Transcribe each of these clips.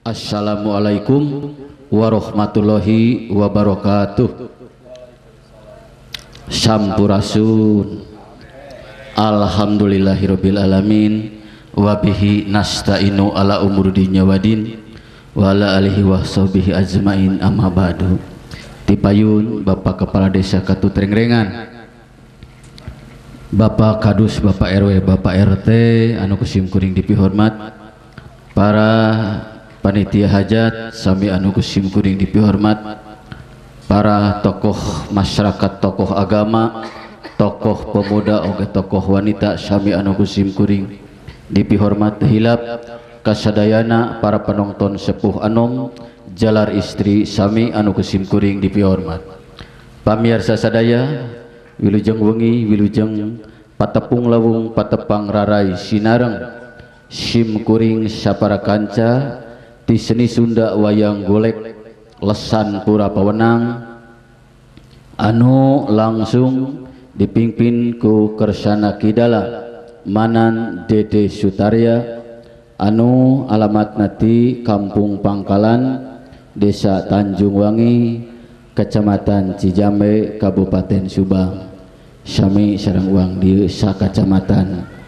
Assalamualaikum warahmatullahi wabarakatuh. Sampurasun. Alhamdulillahirabbil alamin wa bihi nasta'inu ala umuri dunya wadin wa ala alihi washabihi ajmain amma ba'du. Tipayun Bapak Kepala Desa Katut Rengrengan, Bapak Kadus, Bapak RW, Bapak RT anu kusim kuring dipihormat, para panitia hajat sami anu kusim kuring dipihormat, para tokoh masyarakat, tokoh agama, tokoh pemuda oge tokoh wanita sami anu kusim kuring dipihormat, hilap kasadayana para penonton sepuh anom jalar istri sami anu kusim kuring dipihormat. Pamirsa sadaya, wilujeng wengi, wilujeng patepung lawung patepang rarai sinareng sim kuring sapara kanca ti seni Sunda wayang golek lesan pura pawenang anu langsung dipimpin ku Kersana Kidala Manan Dede Sutarya anu alamat ti Kampung Pangkalan, Desa Tanjung Wangi, Kecamatan Cijambe, Kabupaten Subang. Sami sareng uang di sakacamatan.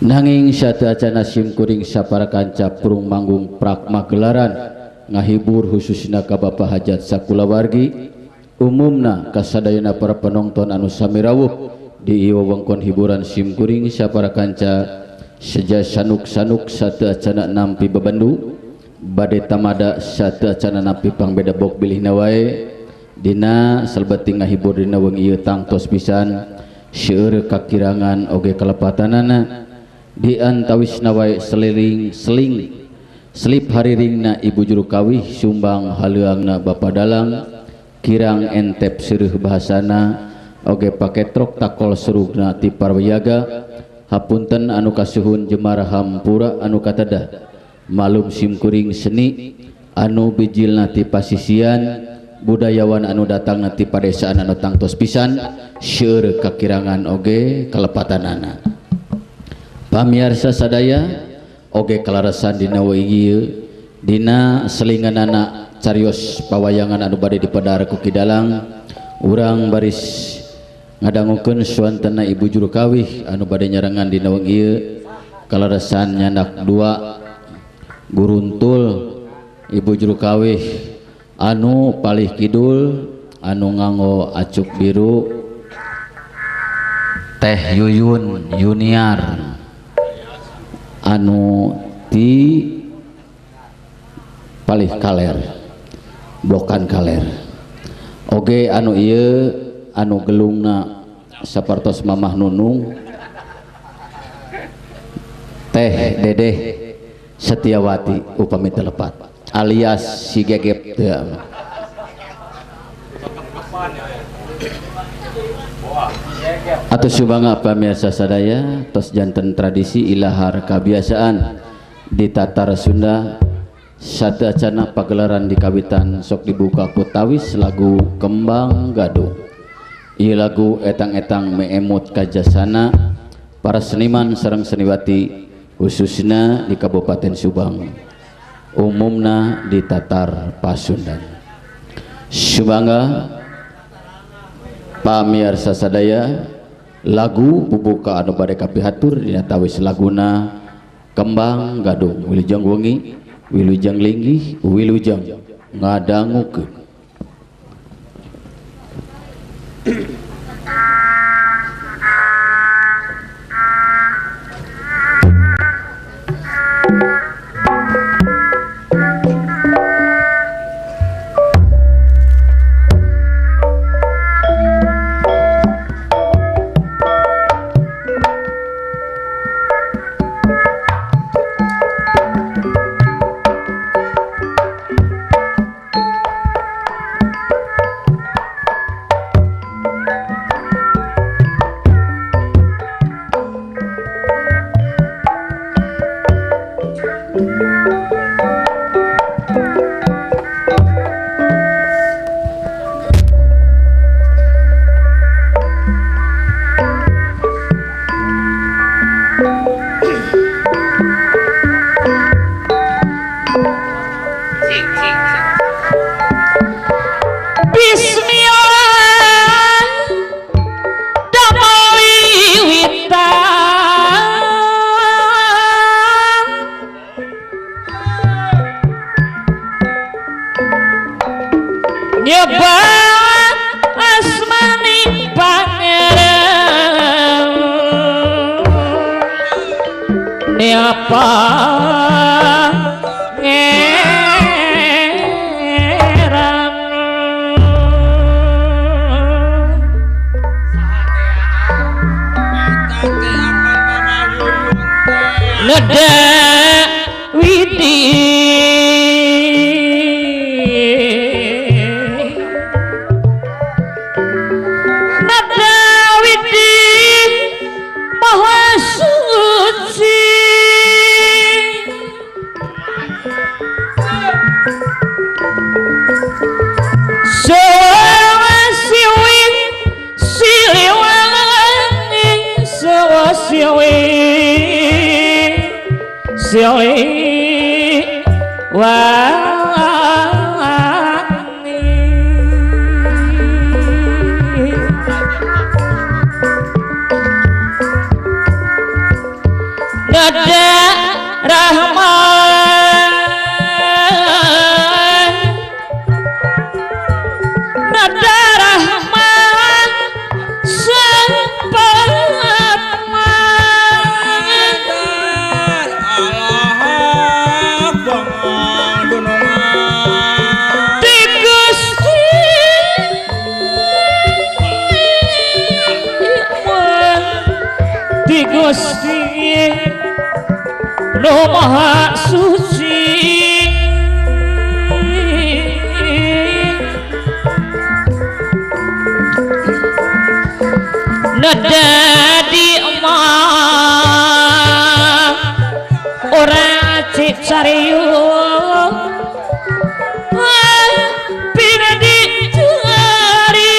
Nanging sateuacana sim kuring sapara kanca purung manggung prak magelaran ngahibur khususna ka Bapak Hajat sakulawargi, umumna kasadayana para penonton anu sami rawuh di ieu wewengkon hiburan sim kuring sapara kanca seja sanuk-sanuk sateuacana nampi bebendu bade tamada sateuacana nampi pangbeda bok bilihna wae dina salebeting ngahibur dina wengi ieu tangtos pisan seueur kakirangan oge kalepatanana di antawisna wae seliring seling selip hariringna ibu juru kawih sumbang haleuangna bapa dalang kirang entep seureut bahasana oge paketrok takol surugna ti parwiyaga. Hapunten anu kasuhun jemar hampura anu katada malum simkuring seni anu bijilna ti pasisian budayawan anu datang ti padesaan anu tangtos pisan seueur kakirangan oge kalepatanana. Pamiarsa sadaya oge kalaresan dina ieu dina selinganana carios pawayangan anu bade dipedar ku Ki Dalang, urang baris ngadangukeun suantena ibu juru kawih anu bade nyarengan dina wengi ieu kalaresan nyandak dua guruntul ibu juru kawih anu palih kidul anu nganggo acuk biru Teh Yuyun Yuniar anu ti palih kaler bokan kaler oge anu ieu anu gelungna sapertos Mamah Nunung Teh Dedeh Setiawati upami teu lepat alias si gegep teu. Atau subanga pamirsa sadaya tos janten tradisi ilahar kabiasaan di tatar Sunda sateuacana pagelaran di kawitan sok dibuka ku tawis lagu Kembang Gadung. Ieu lagu etang-etang meemut kajasana para seniman sareng seniwati khususna di Kabupaten Subang, umumna di tatar Pasundan. Subanga pamirsa sadaya, lagu bubuka anu bade kapihatur dina tawis laguna Kembang Gadung. Wilujeng wengi, wilujeng linggih, wilujeng ngadangukeun. Nyebat asmani pangeran Niapa ngeran Neda widi Neda widi maha suci Sewasiwi siliwangi sewasiwi sili wangi Nada Rahman Nada Rahman Sang Pengatman Allah bang dunungan Ti Gusti Ti Gusti Nu Maha Suci Nada di emah ora cicariung pina dicari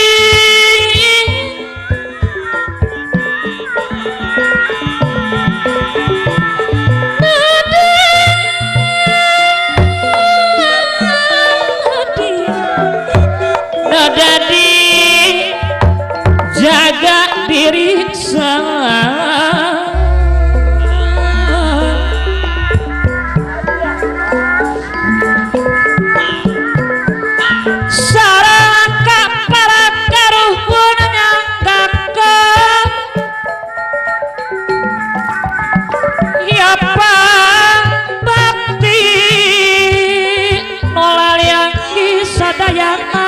Nada di jaga diri saraka para karuhun nyanggakeun ya bakti nolaliang sadayana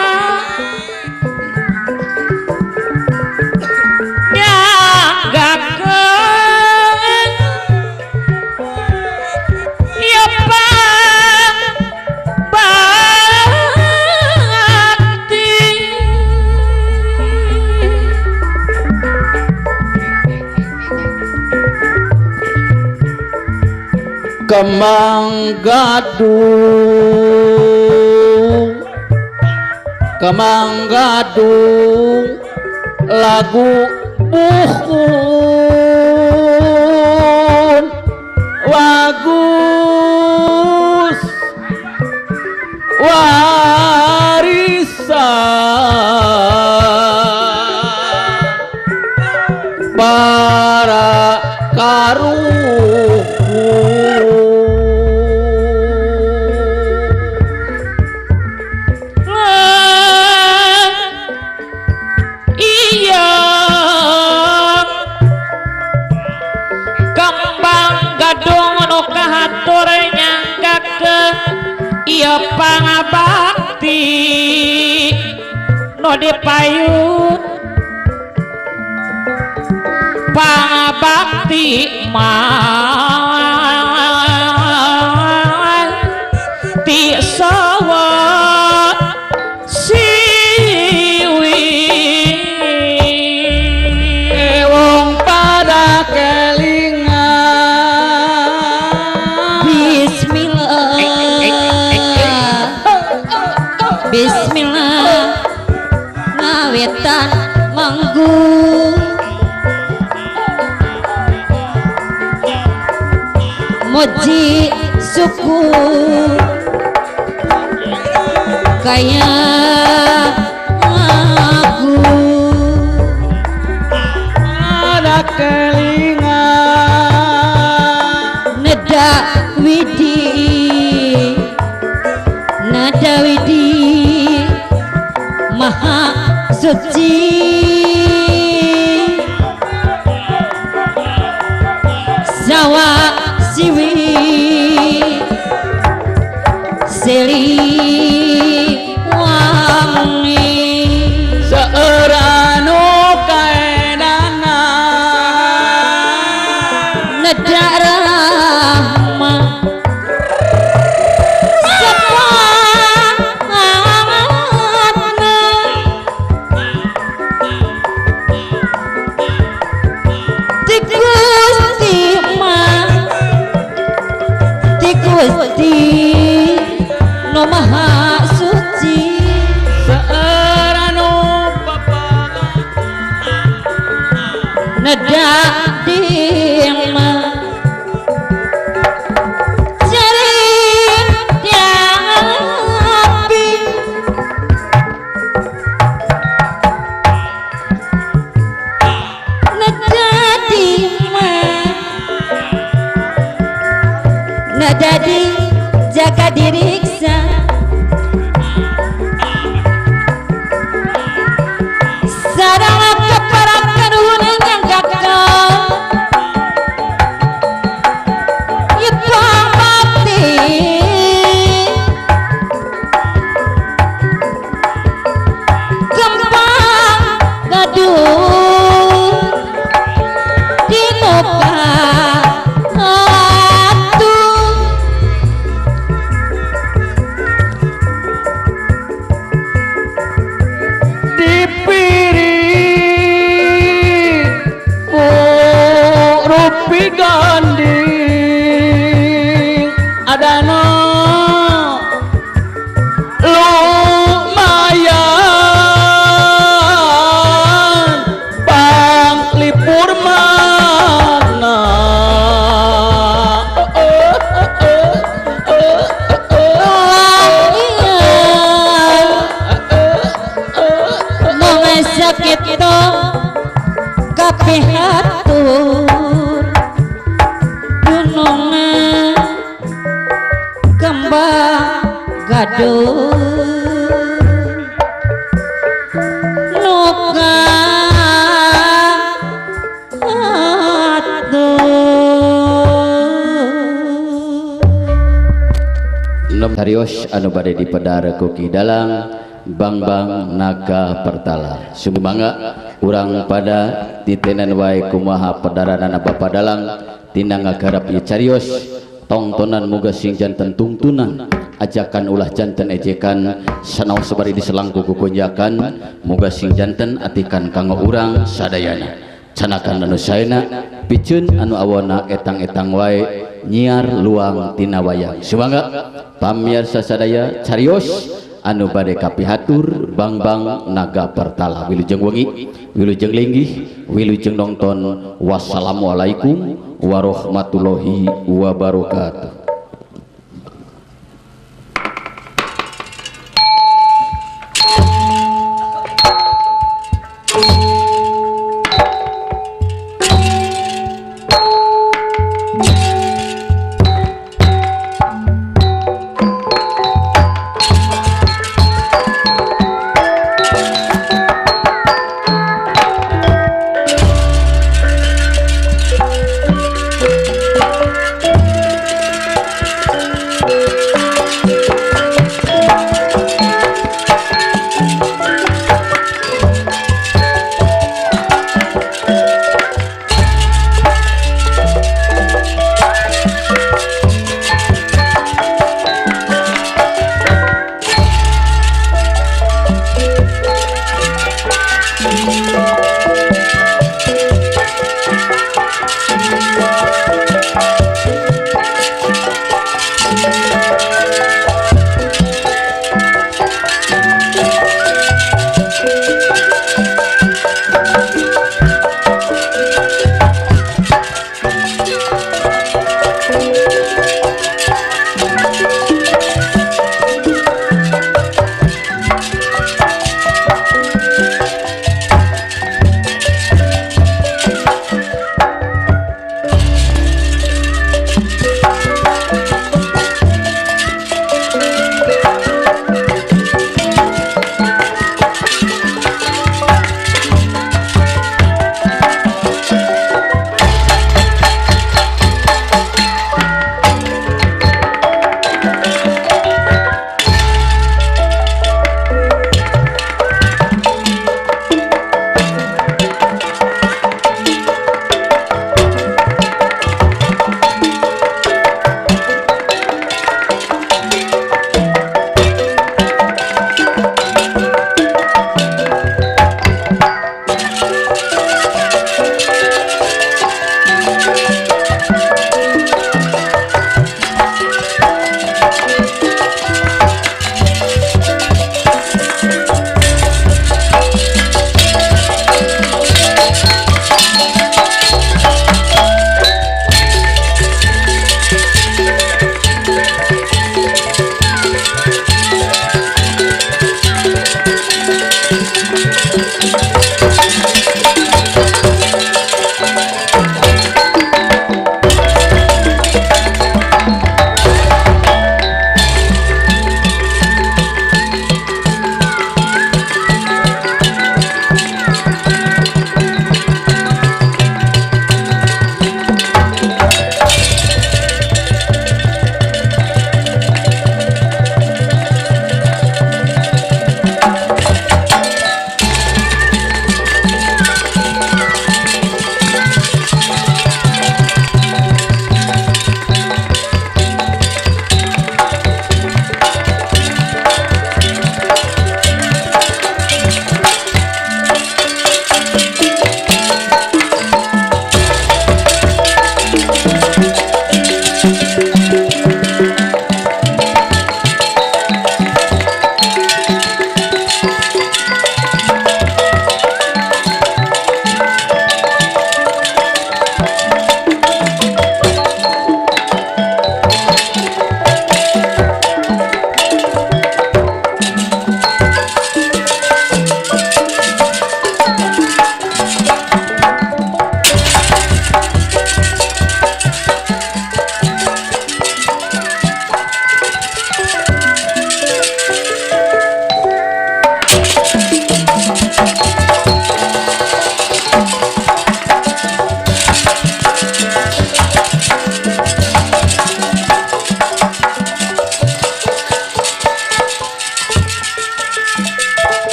nyanggakeun ya bakti Kembang gadung, kembang gadung, lagu buhun wagus warisan para karuhun. Iya kembang gadung nu kahatur nyanggakeun ieu pangabakti nu dipayun pangabakti mah ti sawa siwi Wong pada kelingan. Bismillah, bismillah, ngawetan manggung muji syukur kaya aku Pada kelingan. Neda widi, nada widi Suci Sawa siwi Sili wangi Seueur anu kaedana Neda rahmah Sepatna Ti Gusti mah Ti Gusti Nu Maha Suci Seueur anu bapak Neda dima Jaring api Neda dima Neda di jaga diriksa Sarang keparakan hunan yang gagal Ipang mati Kembang gaduh Di muka atuh Dipiri ku rupi ganding adana lumayan bang lipur mana Mong sakit kabeh atur dunungan kembang gaduh nuka atur. Nem tarios anu bade dipedar ku Ki Dalang Bangbang Naga Pertala. Sumangga urang pada titenan wae kumaha pedaranana Bapak Dalang tina ngagarap ieu carios tongtonan muga sing janten tungtunan ajakan ulah janten ejekan sanaos sabari diselangku ku konjakan muga sing janten atikan kanggo urang sadayana canakan anu saena piceun anu awona etang-etang wae nyiar luang tina wayang. Sumangga pamiarsa sadaya carios anu bade kapihatur Bangbang Naga Pertala. Wilujeng wengi, wilujeng linggih, wilujeng nonton. Wassalamualaikum warahmatullahi wabarakatuh.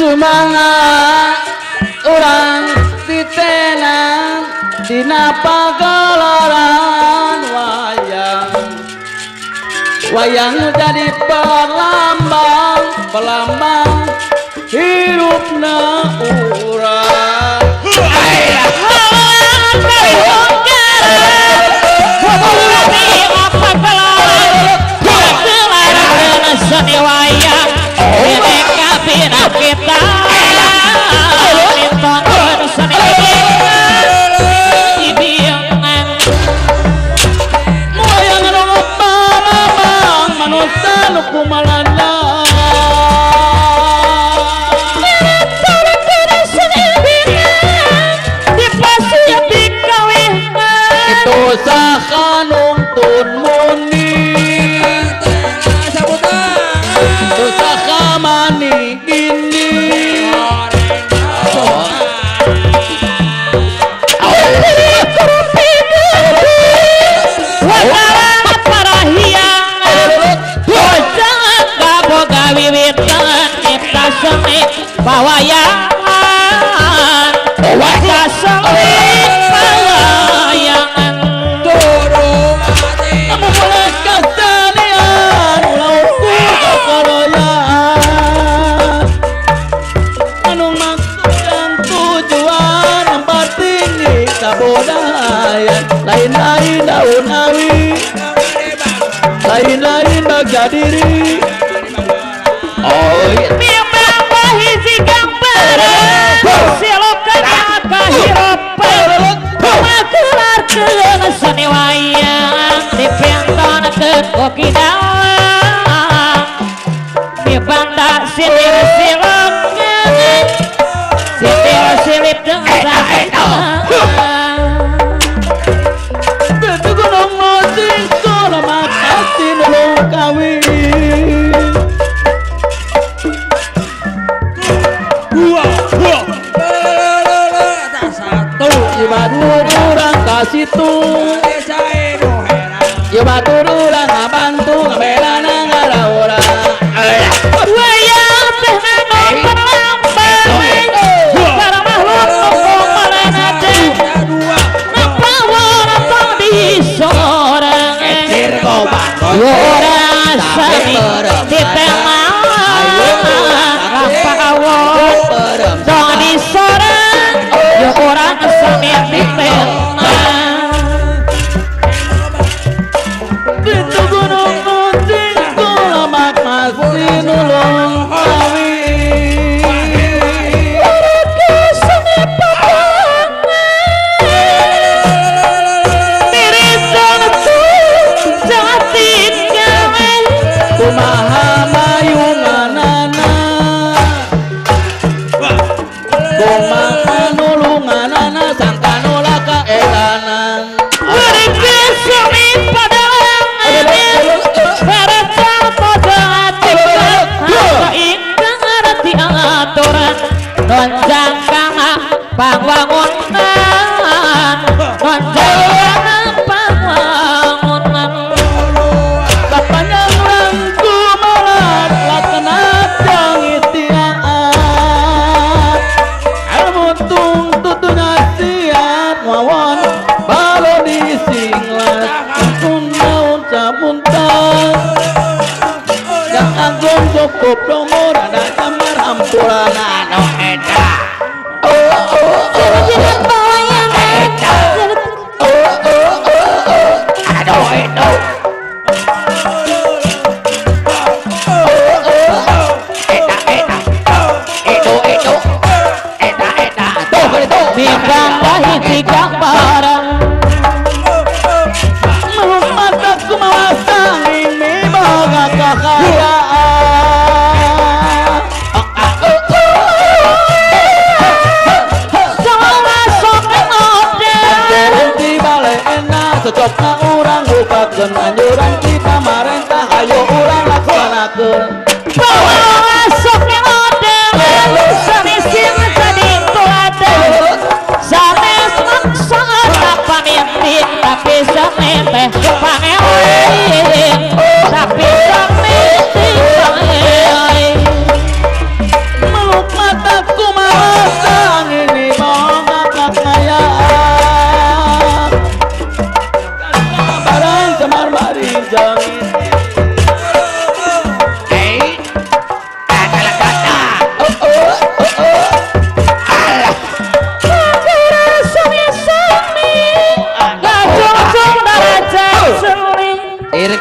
Sumanga urang titenan dina pagelaran wayang. Wayang jadi perlambang, pelambang hirupna urang. Seni wayang ini kabina kita lintongan seni ibingan wayang anu parabang manusia nu kumalana itu saha nuntun muni usaha mani gini pawayangan pawayangan kamu boleh kasanian ulah ukur kokoroyan anu maksud dan tujuan mempertinggi kabudayan lain-lain daun awi lain-lain bagja diri. Oh iya. Seni wayang dipentonkeun ku kidang dibanda sindir silokeun sindir silip Tentu gunung mosing kula makasih nulung kawin satu batur urang ka situ ieu batur urang ngabantu ngabelana ngaraora wayang teh nanu perlambang para makhluk nu kumalana teh napawon tong disorang ora sami ditema rapawon tong disorang yo orang sami ditema itu gunung kucing kulamak masih nulung kawin kumaha mayunganana kumaha nulunganana sangkanola kaelanan pangwangunan nonjang pangwangunan sapanjang urang kumalat lakana jang istiaat ilmu tung tutu nasihat wawon balo disinglas naon sapuntang yang agung cukup nomor ada kamar hampurana no eta. Cocokna urang lupakeun anjuran ti pamarentah ayo urang laksanakeun bawa sok odel sanes jadi teladan sanes maksana pamit tapi sanes teh pangeling tapi sanes teh pangeling meluk mata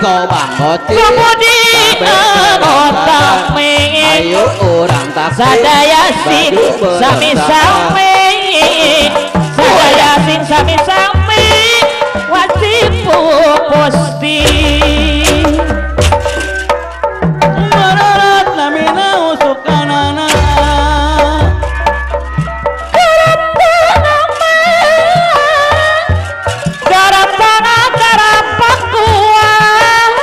Kobang boti Sumudi utami ayo urang takbir sadaya sing sami-sami sadaya sing sami-sami wajib pusti mararat namina usukanana garapana garapakuan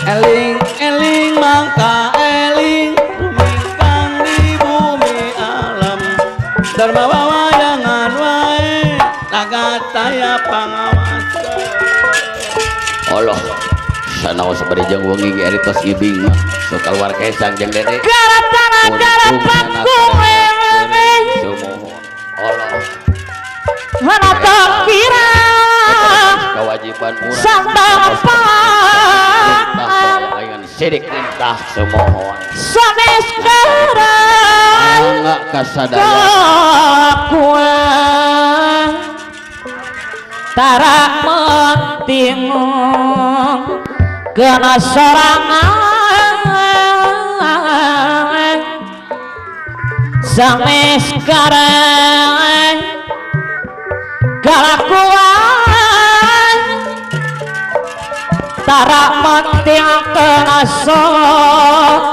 eling eling mangka eling rumingkang di bumi alam dharma wawayangan wae nagataya pangawasa. Allah sanaos bari jeung wengi ge ari tos ibing mah sok kaluar kesang jeung dede garapana garapakuan sumuhun. Allah mana tak kira kewajiban urang sandang ayan sidik lintah semohon sanes karang mangga kasadaya kakuan tarak menting kena sorangan sanes karang kalakuan tarak menting kena sorangan.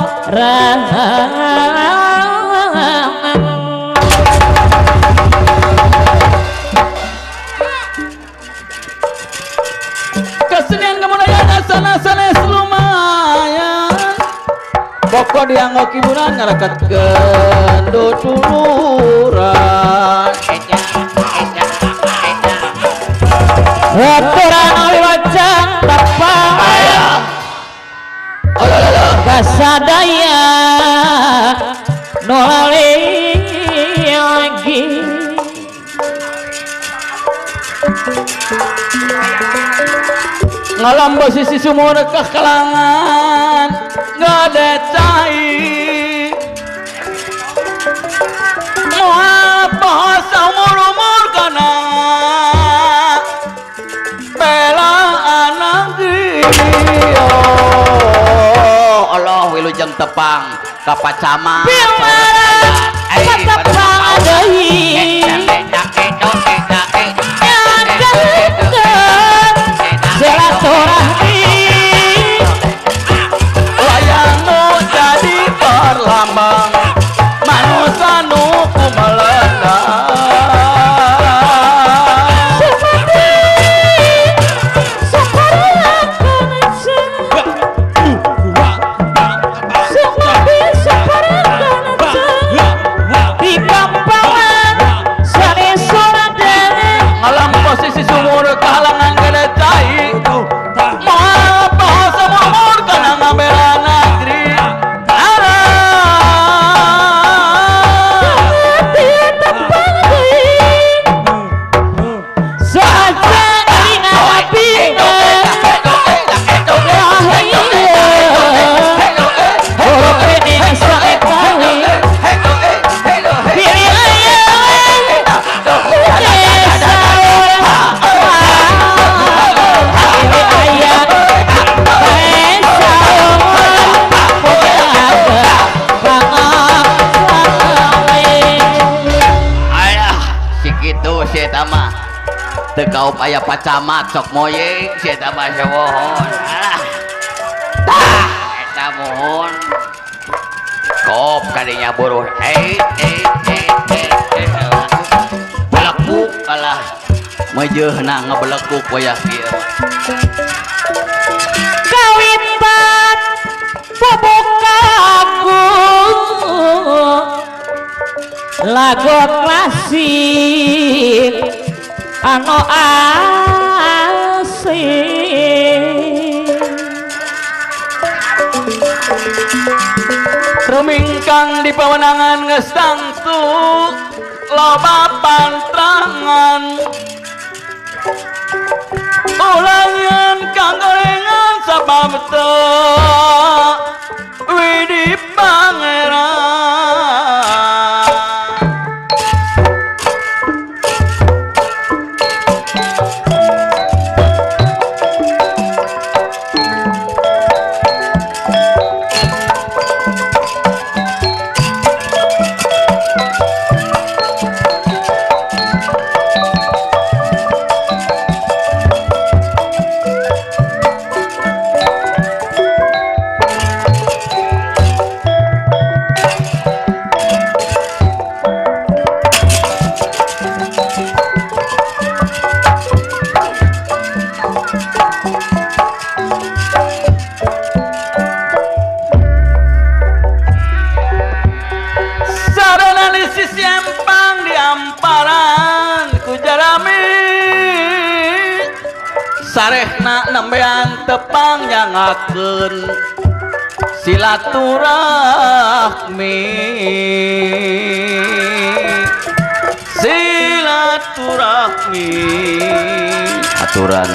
Kesenian kebudayaan asana sanes lumayan pokok dianggo hiburan ngareketkeun duduluran aturan wiwacang tepang kasadaya nu lagi ngalam posisi sumur kekalangan ngade cai moal bahasa umur-umur kana bela anak oh Allah wilujeng tepang ka pacama patepang deui silaturahmi layangmu jadi perlambang manusia nu kumelenda ngalam posisi sumur kahalangan gede cai moal bahasa umur kana ngabela negeri teu kaup aya pacamat sok moyeng si eta mah sewohon. Alah tah eta mohon kop kadinya buruh belekuk alah meujeuhna ngebelekuk wayah kieu kawitan bubukaku lagu klasik anu asik rumingkang di pawenangan geus tangtu loba pantrangan ulangan kang gorengan sabab teu widi pangeran. Sarehna nembean tepang nyangakeun silaturahmi, silaturahmi aturan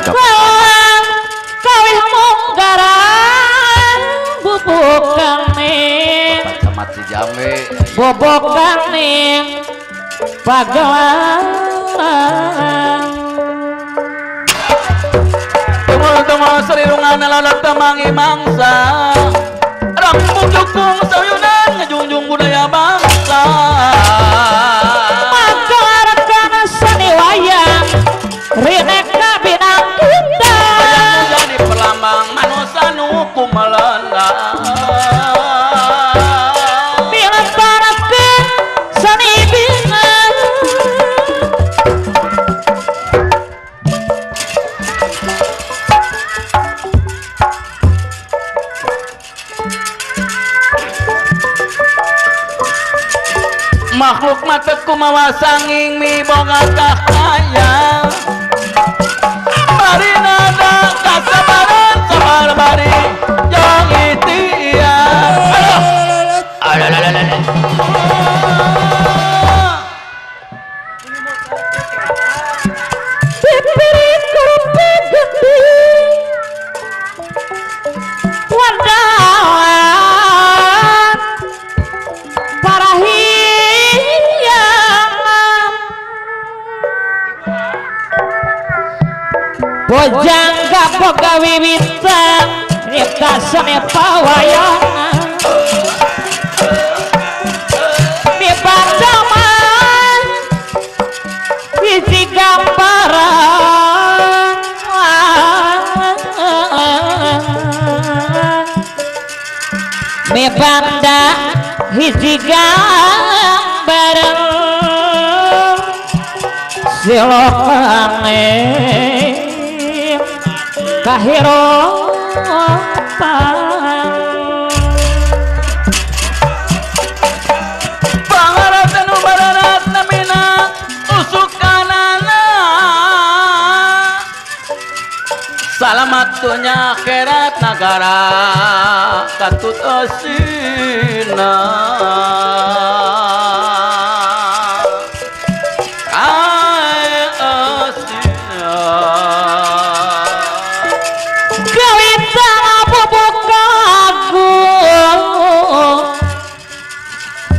kawih munggaran bubukaning Bapak Camat Cijambe bobokaning pagalan tumul-tumul serirungan lalot temangi mangsa rambut jukung sayunan ngejungjung budaya bangsa magelarkan seni wayang rineka binang kita jadi perlambang manusia nu kumelena milestarikan seni binang makhluk mata kumawa sanging mi boga kahayang bari nada kasabaran sabar bari jang ikhtiar. Pipirit kurupi gede wardawan parahi bojang boga wiwitan nyipta seni pawayangan dipandaman hiji gambaran mibanda hiji gambaran silokane kahirupan pangarap nu bararat namina usukanana salamat dunya akhirat nagara katut asina.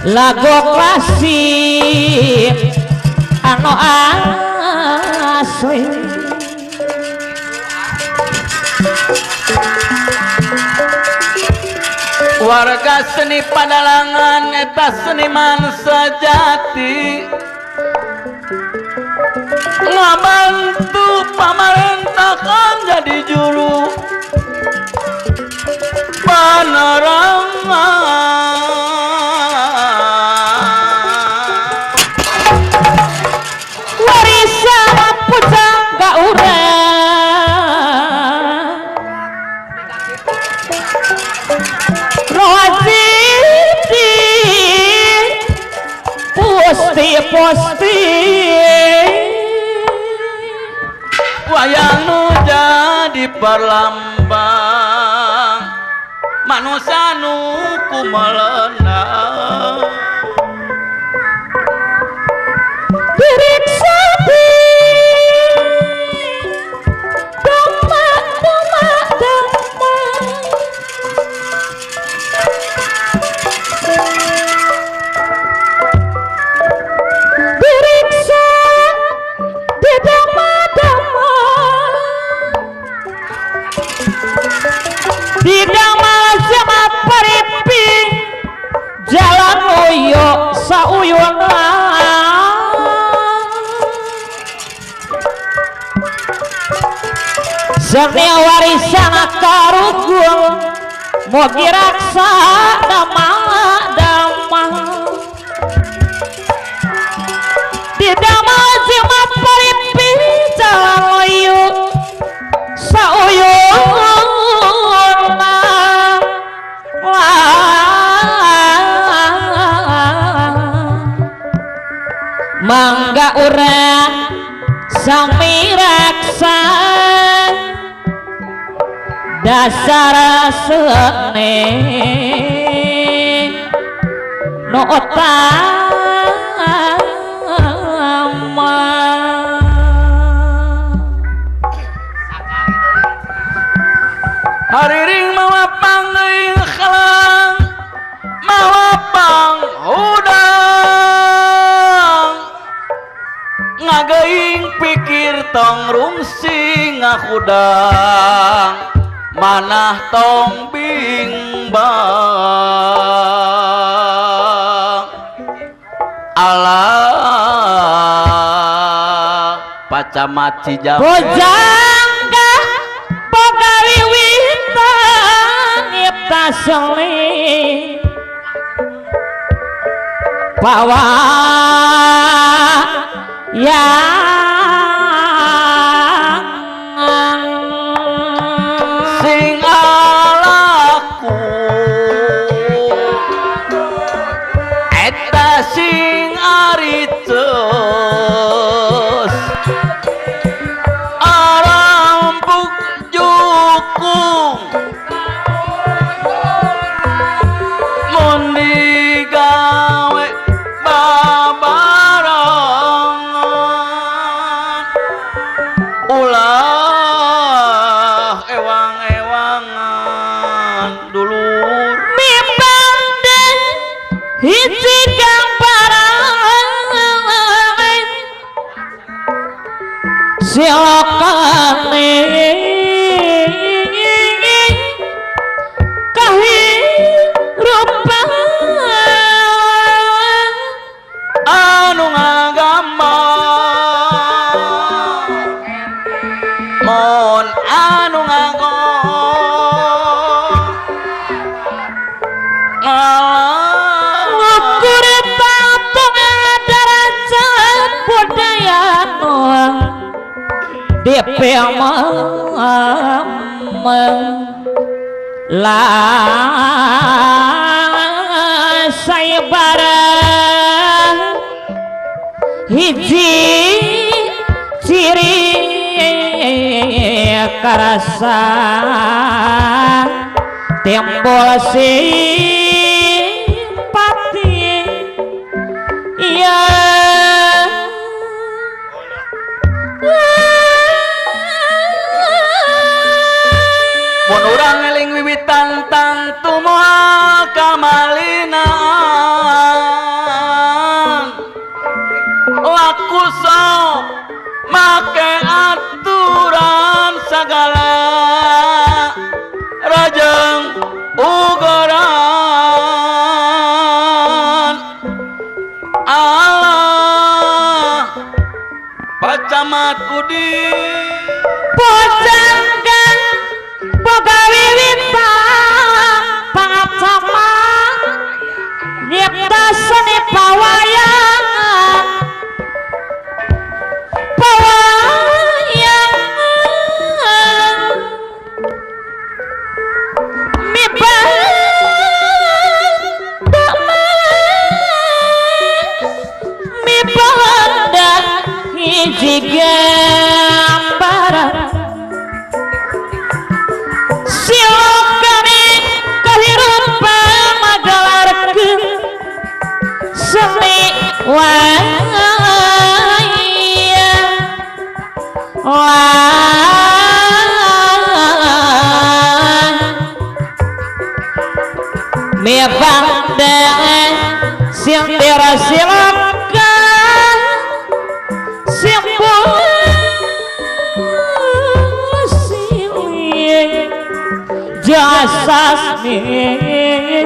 Lagu klasik anu asli warga seni padalangan eta seniman sejati ngabantu pamarentahan jadi juru panerangan posti wayang nu jadi perlambang manusia nu kumelena diriksa di dama dama dama tidak sama peripi jalan uyo sauyuna seni warisan karugul mogi raksa dama dama tidak sama peripi jalan uyo sauyuna. Mangga urang sami raksa. Dasar seni nu utama. Hariring mawa pangeuing kalang mawa pang hudang ngageuing pikir tong rungsing ngahudang manah tong bimbang. Alah Pacamat Cijambe bujangga boga wiwitan nyipta seni bawa yang sing alaku eta sing ariceus arampuk jukung mun digawe babarengan ulah ewang-ewangan dulur mibande hiji gambaran silokane kahirupan anu ngagama mun anu ngago ngalah ngukur patung derajat budaya nu lah saibara hiji ciri karasa timbul simpati iya. Mun urang eling wiwitan tangtu moal kamalinan laku sok make aturan sagala rajeng ugoran. Allah Pacamat Udin bujangga boga wiwitan pangacaman nyipta seni pawayangan pawayangan mibanda hiji gambaran silokane kahirupan magalarkeun seni wayang mibanda sindira siloka simbol silih jasa smita.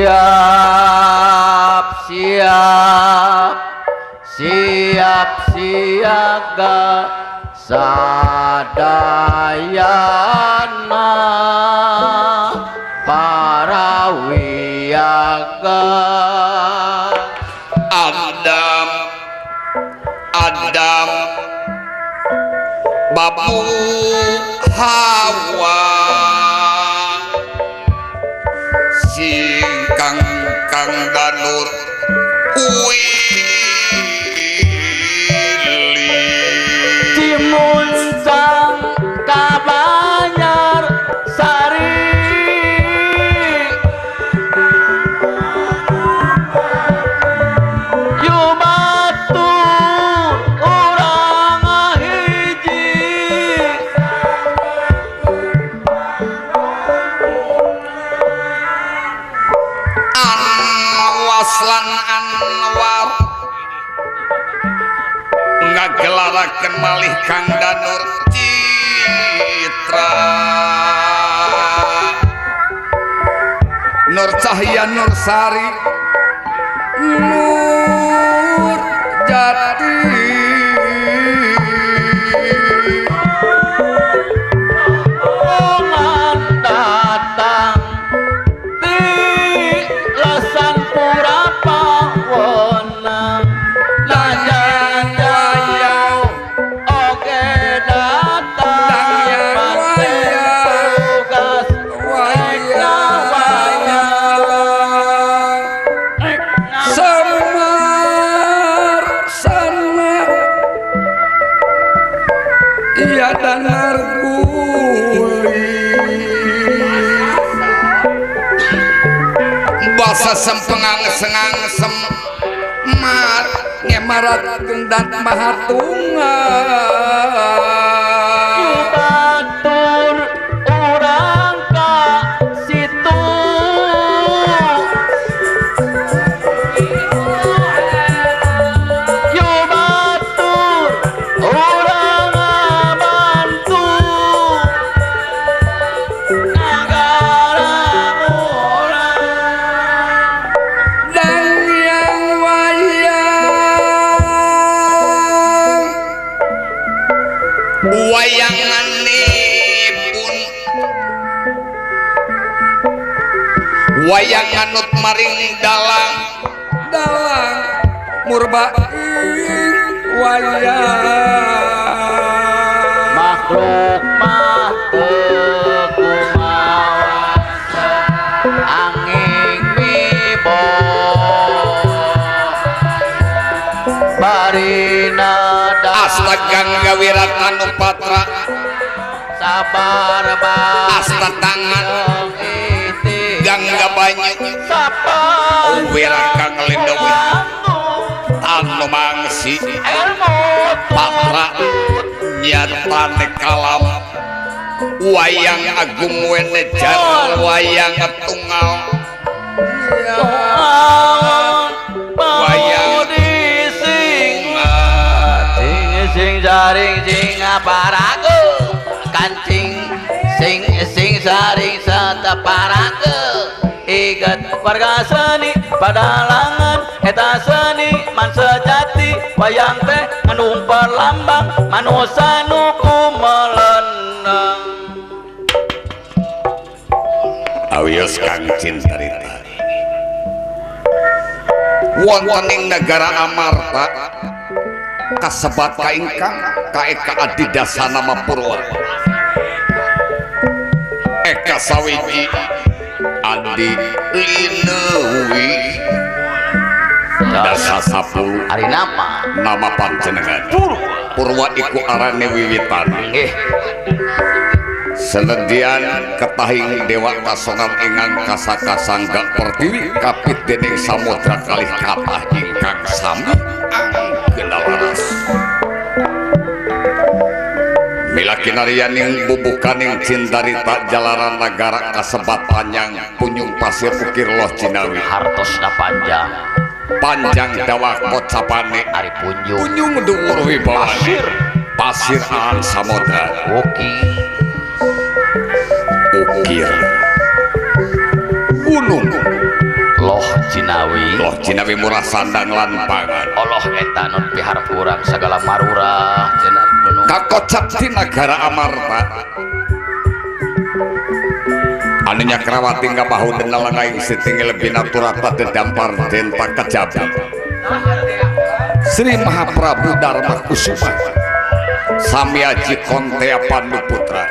Siap siap siap siaga sadayana para wiyaga. Adam Adam Babu Hawa singkang Kang Danur Wili Cimuncang Kabanyar Sari Yubatur urang hiji Anwaslan Anwar ngagelarakeun malih Kang Danur Citra Nur Cahya Nur Sari Nur Jati Oman datang di Lesan Pura Pawenang Najaya oke datang paten tugas Semar sana iya danar guli basa sempengang sengang semar ngemarat gendat mahatungan Yubatur urang ka situ Yubatur urang ngabantu nagara urang dan yang wayang wayanganipun wayang anut maring dalang dalang murba ing wayang makhluk mah teu kumawasa angin mibo barina asta gangga wiratanu patra sabar asta tangan gangga banyu wirakang lindewi tanu mangsi patra nyatane kalam wayang agung wenejar wayang tunggal wayang sing saring sing aparaku kancing sing sing saring sateparaku iget warga seni padalangan eta seni man sejati wayang teh ngandung perlambang manusa nu kumeleneng. Awios Kang Cintarita wonten ing negara Amarta kasebat ka ingkang kaeka adidasa nama Purwa eka sawiji adi lineuwi dasa 10 ari nama nama panjenengan Purwa iku arane wiwitan nggih senedian ketahing dewa kasongan ingang kasakasangga pertiwi kapit dening samudra kalih kathah ingkang sami anggena laras mila kinaryaning bubukaning Cintarita jalaran nagara kasebat panjang punyung pasir ukir loh Cinawi hartosna panjang panjang dawa kocapane ari punjung punjung dhuwur wibawane pasir pasir aan samudra ukir ukir gunung Loh cinawi murah sandang lan pangan. Allah eta nu piharep urang sagala marurah cenah dunung. Kakocap di nagara Amarta. Anu nyakrawati ngabahu den langaing sitingil binaturata dedampar den kajabi. Sri Mahaprabu Dharma Kusuma Samyaji Kontea Pandu Putra.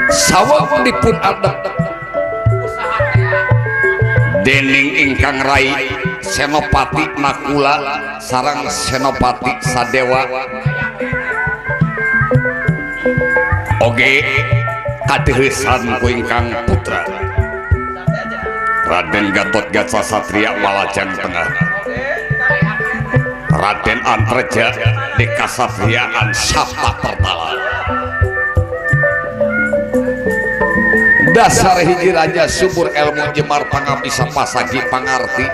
Sawang dipun adep dening ingkang rai Senopati Nakula sareng Senopati Sadewa oge kadeuheusan ku ingkang putra Raden Gatotkaca Satria Walajang Tengah, Raden Antreja di Kasatriaan Sapta Pertala. Dasar hiji raja subur ilmu jemar pangabisa pasagi pangarti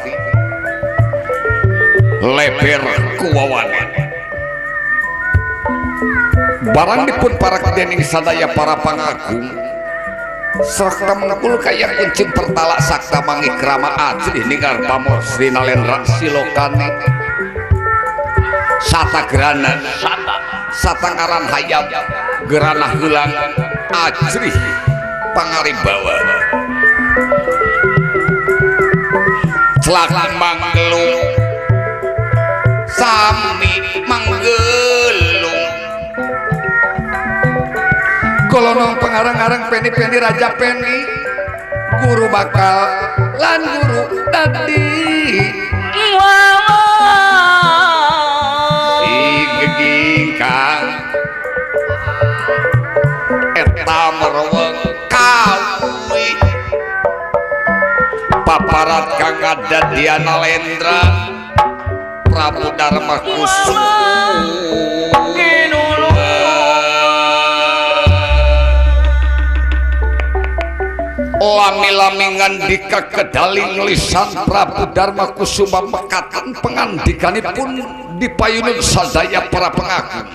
leber kuwawane. Barang dipun parak dening sadaya para pangagung serta mengkul kaya kuncing pertala sakta mangikrama ajrih ningar pamor Sri Nalendra Silokane sata gerana sata ngaran hayam gerana heulang ajrih pangaribawa celak manggelung sami manggelung golonong pengarang-arang peni-peni raja peni guru bakal lan guru dadi igegingkang eta merweng kawi paparat kang kadadian Nalendra Prabu Dharma Kusuma lami-lami ngandika kedaling lisan Prabu Dharma Kusuma mekatan pengandikanipun dipayunun sadaya para pengagung.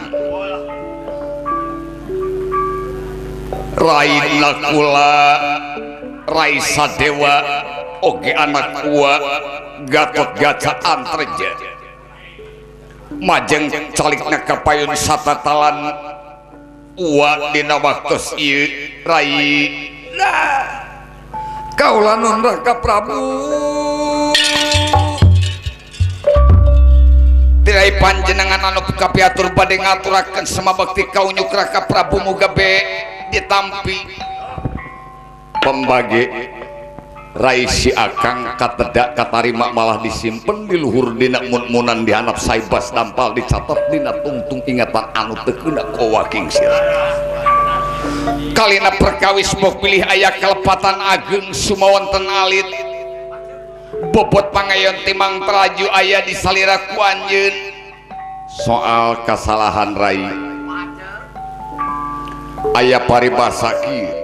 Rai Nakula, Rai Sadewa, oge anak ua Gatotkaca Antreja majeng calikna kapayun satatalan ua dina waktos ieu Rai. Nah, kaula nun Raka Prabu tirai panjenengan anu kapiatur bade ngaturakeun samabekti kaunyuk Raka Prabu muga be ditampi. Pembagi Rai si Akang katedak katarima malah disimpen di luhur dina mun-munan dihanap saibas dampal dicatet dina tungtung ingatan anu teu keuna kowaking sirah. Kalina perkawis bok pilih aya kelepatan ageng sumawonten alit bobot pangayon timang teraju aya di salira ku anjeun. Soal kasalahan Rai aya paribasa kieu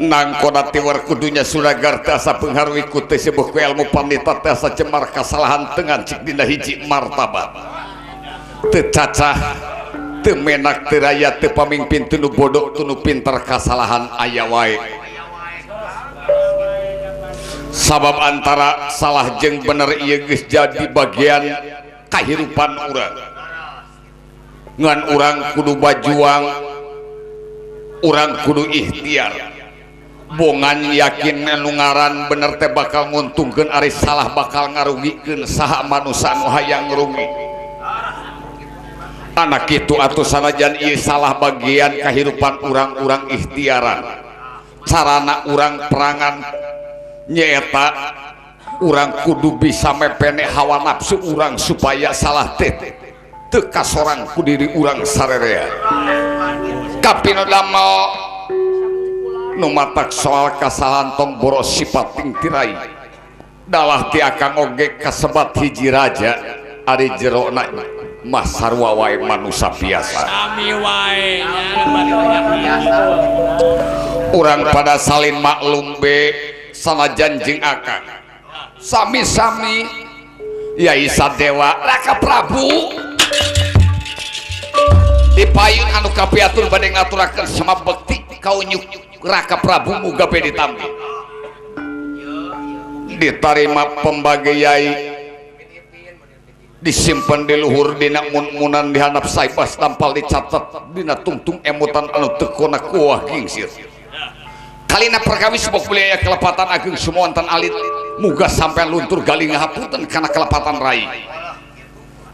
nangkona tiwer kudunya suragar teh asa pengharu ikut teh sebuah ku ilmu pandita teh asa jemar kasalahan teu ngancik dina hiji martabat teu cacah teu menak teu raya teu pamingpin teu nu bodoh teu nu pinter kasalahan aya wae. Sabab antara salah jeung bener ieu geus jadi bagian kahirupan urang. Ngan urang kudu bajuang, urang kudu ikhtiar. Bongan yakin anu ngaran bener teh bakal nguntungkeun ari salah bakal ngarugikeun saha manusa anu hayang rugi. Anak itu atau sanajan ieu salah bagian kehidupan urang-urang ikhtiaran sarana urang perangan nyaeta urang kudu bisa mepene hawa nafsu urang supaya salah teh teu kasorang ku diri urang sarerea. Kapino damel nu matak soal kasalahan tong boros sifat ting tirai dalah ti akang oge kasebat hiji raja ari jerona mah sarua wae manusa biasa. Sami wae urang pada salin maklum be sanajan jeung akang sami-sami Yai Sadewa Raka Prabu dipayun anu kapiatur bade ngaturakeun samabekti kaunyuk Raka Prabu muga be ditampi. Ditarima pembageyai disimpen di luhur dina mun-munan dihandap saibas tampal dicatat dina tungtung emutan anu tekona kuah gingsir. Kalina perkawis bok beli aya kelepatan ageng sumontan alit muga sampean luntur galing ngahapunten kana kelepatan rai.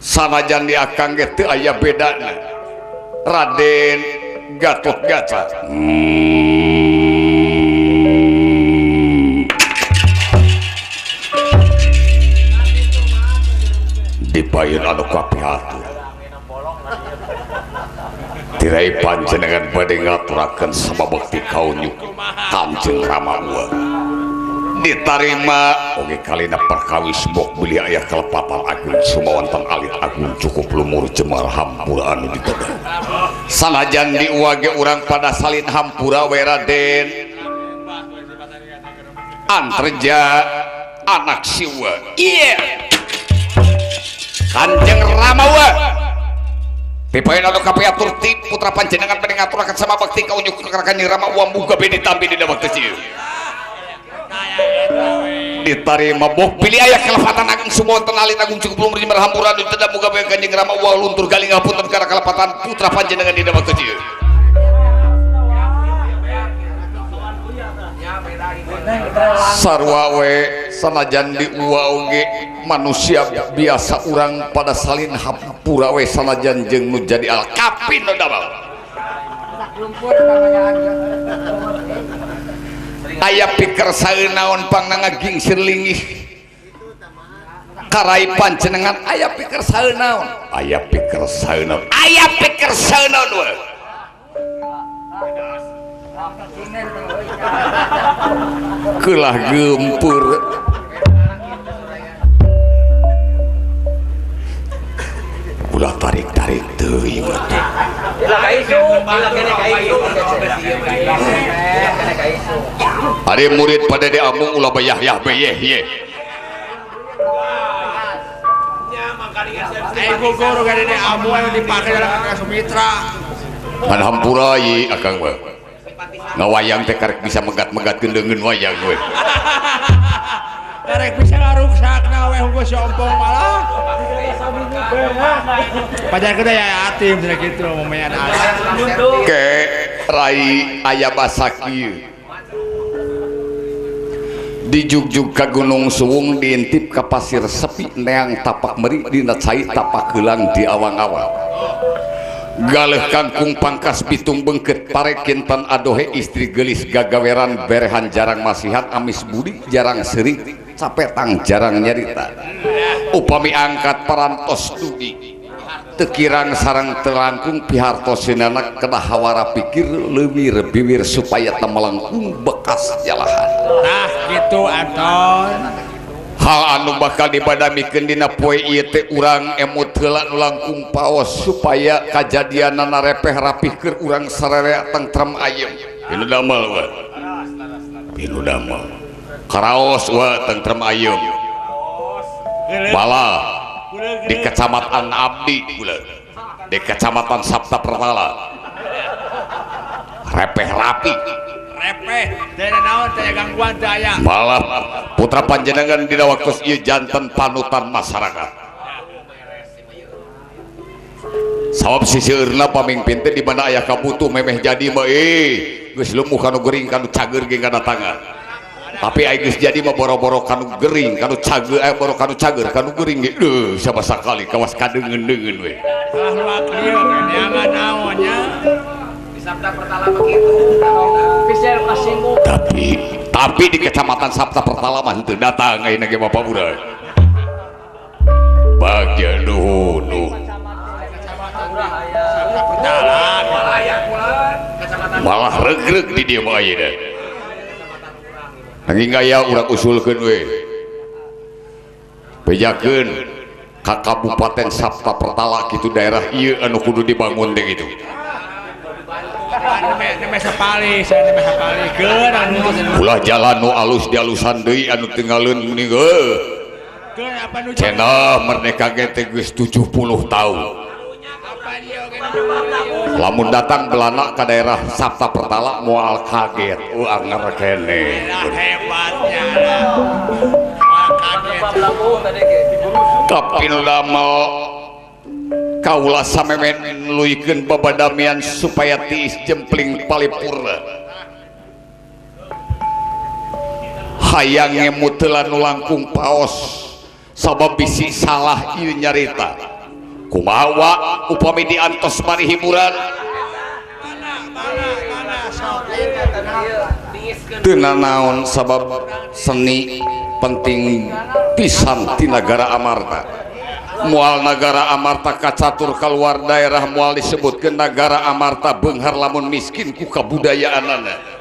Sanajan di akang ge teu aya bedana. Raden Gatotkaca. Dibayun anu kapihatur tirai panjenengan bade ngaturakeun sababekti kaunjuk Kanjeng Rama Uwa. Ditarima oge kalina perkawis bok beli aya kelepatan agung sumawonten alit agung cukup lumur jemar hampura anu diteda. Sanajan di uwa ge urang pada salin hampura we Raden Anterja anak siwa. Iya Kanjeng Rama Uwa dipaen anu kapiatur ti putra panjenengan bade ngaturakeun samabekti kaunjuk ka Kanjeng Rama Uwa muga bade ditampi dina waktu ieu. Ditarima bok pilih aya kelepatan agung sumonten alit agung cukup lumur jemar hampura anu teu muga bae Kanjeng Rama Uwa luntur galing ngapunten kana kelepatan putra panjenengan dina waktu ieu. Sarwa we sanajan di uwa oge manusia biasa urang pada salin hampura we sanajan jeung nu jadi al kapin nu damel. Aya pikir saeunaon pangna ngagingsir linggih karai panjenengan aya pikir saeunaon aya pikir saeunaon aya pikir saeunaon we. Kelah gempur ulah tarik-tarik teuing atuh. Ari murid pada di amung ulah bayah-yah beyeh ye. Pan hampura ye akang mah. Ngawayang teh karek bisa megat-megatkeun leungeun wayang we. Karek bisa ngaruksakna we hungkul si ompong malah. Pajar kita ya atim sudah gitu momen ke rai aya basa kieu. Dijugjug ka Gunung Suwung diintip ka pasir sepi neang tapak meri dina cai tapak heulang di awang-awang. Galeuh kangkung pangkas pitung bengket pare kintan adohe istri gelis gagaweran berehan jarang masihan amis budi jarang seurik capetang jarang nyarita. Upami angkat parantos dugi teu kirang sareng telangkung pihartos sinanak kedah hawara pikir leuwir biwir supaya teu melengkung bekas jalahan. Nah gitu Anton. Hal anu bakal dibadamikeun dina poe ieu teh urang emut heula nu langkung paos supaya kajadianana repeh rapih keur urang sararea tentrem ayem. Pinu damel we. Pinu damel. Karaos we tentrem ayem. Bala di kecamatan Abdi gula. Di kecamatan Sapta Pertala. Repeh rapi. Repeh, teu naon teu gangguan teu aya. Malah putra panjenengan dina waktu ieu janten panutan masyarakat. Sabab sisieurna pamingpin teh di mana aya kabutuh memeh jadi mah geus lumuh kanu gering kanu cager ge ngadatangan. Tapi aya geus jadi mah boro-boro kanu gering kanu cager boro kanu cager kanu gering ge deuh sabab sakali kawas kadeungeun-deungeun we. Salah luak lieu neangan naon nya. Sabta Pertala begitu. Tapi di kecamatan Sabta Pertala mah henteu datang ayeuna ge bapak urang. Bagja nuhun. Malah regreg di dieu mah ayeuna. Nanging aya urang usulkeun we. Bejakeun ka Kabupaten Sapta Pertala kitu daerah ieu anu kudu dibangun teh kitu. Ulah jalan nu alus dialusan deui anu tinggalin mending cenah merdeka ge teh geus 70 tahun. Lamun datang Belanda ke daerah Sapta Pertala moal kaget, anger kene. Hebatnya. Kapin damel kaula samemen nuluykeun babadamian supaya tiis jempling palipurna. Hayang ngemut heula nu langkung paos sabab bisi salah ieu nyarita. Kumaha wa upami diantos mari hiburan? Teu nanaon sabab seni penting pisan ti nagara Amarta. Moal nagara Amarta kacatur kaluar daerah moal disebutkeun nagara Amarta beunghar lamun miskin ku kabudayaanana.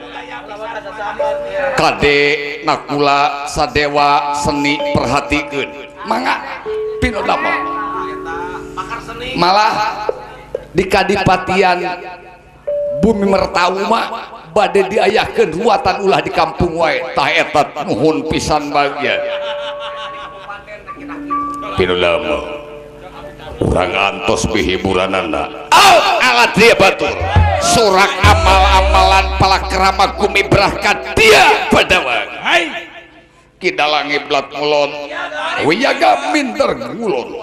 Kade nakula sadewa seni perhatikeun. Mangga pino damel. Malah di kadipatian Bumi Mertauma bade diayahkeun ruatan ulah di kampung wae tah eta nuhun pisan bagya. Pino damel urang antos pihiburanana. Alat dia batur surak amal-amalan palakrama gumibrah ka dia padawang. Kidalang ngiblat ngulon wiyaga minter ngulon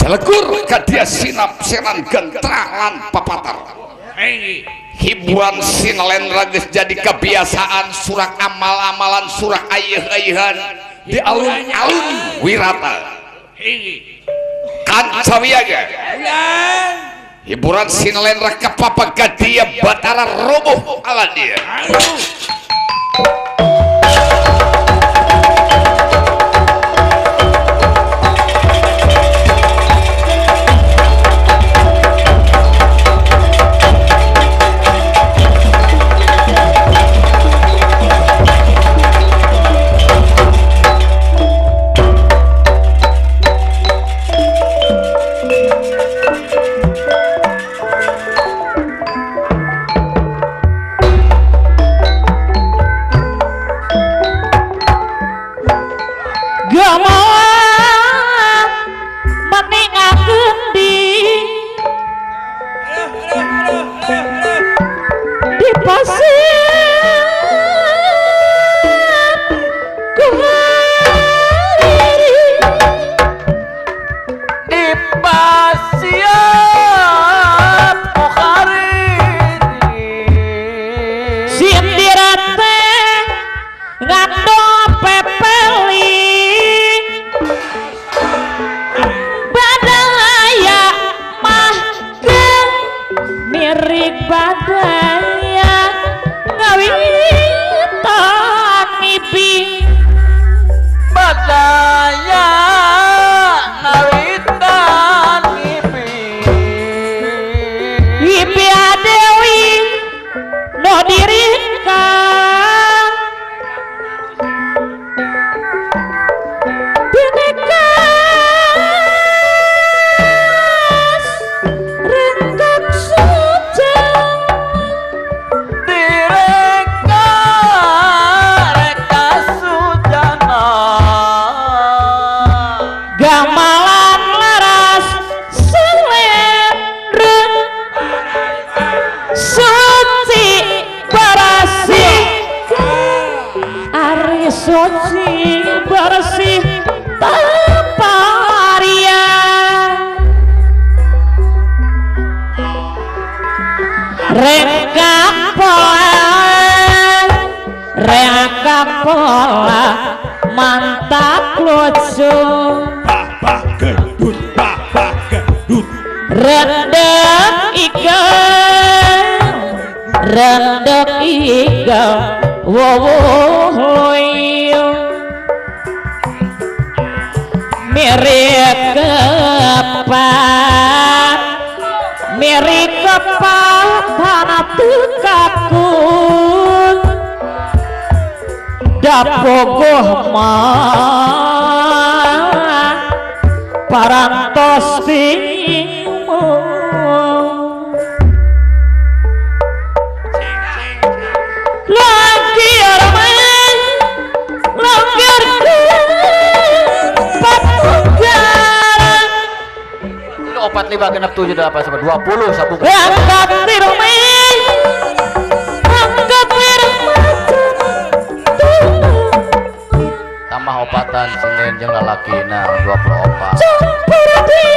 jalegur ka dia sinap seran gentralan papatar. Hiburan sinalendra geus jadi kebiasaan surak amal-amalan surak ayeuh-ayeuhan di alun-alun wirata. Kanca wiyaga hiburan sinalendra kapapa dia Batara roboh ala dia. Suci bersih tanpa ria. Rengkak pola mantap lucu. Rendek ikan, rendek ikan, wowohoyo. Mirip kepat, mirip kepat tanah tekakun. Dapogoh mah parantos timu. Lagi arman langgar patugaran. 4, 5, 6, 7, 8, 9, 20 satu. Angkat tirmai, angkat tirmai. Tambah opatan. Mantan sinden jeung lalakina 24. Cumputi.